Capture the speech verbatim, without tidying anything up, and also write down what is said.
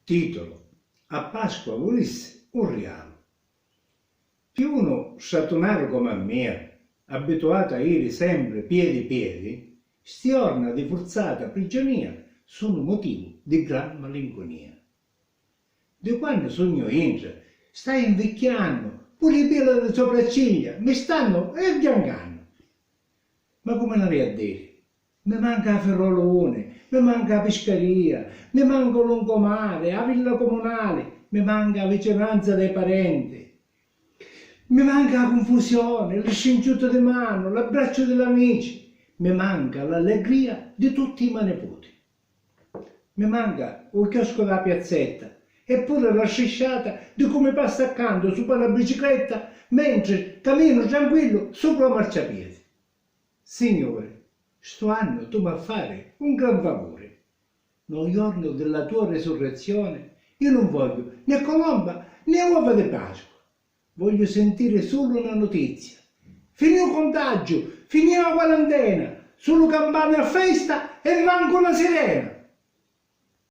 Titolo: A Pasqua vulissi un rialu. Pi unu stratunaru comu a mia, abituatu a iri sempri piedi piedi, sti jorna di furzata prigionia sunu motivu di gran malincunia. Di quannu sugnu intra, staiu nvicchiannu, puru i pila di sopracciglia mi stannu ergiancannu. Ma comu n'avia a diri? Mi manca a Firoluni, mi manca a piscaria, mi manca u lungomari, a villa comunali, mi manca a vicinanza dei parenti, mi manca a cunfusioni, li strinciuti di manu, l'abbracciu di l'amici, mi manca l'allegria di tutti i maniputi. Mi manca u chioscu dâ piazzetta e puru la strisciata di cu mi passa accantu supra la bicicletta mentri caminu tranquillu supra u marciapiedi. Signuri, stu annu tu m'ha fari un gran favuri. Nô jornu di la tua risurrezioni, iu nun vogghiu né colomba né uova di Pasqua. Vogghiu sintiri sulu na nutizia. Finìu u contaggiu, finìa a quarantena, sulu campani a festa e mancu na sirena!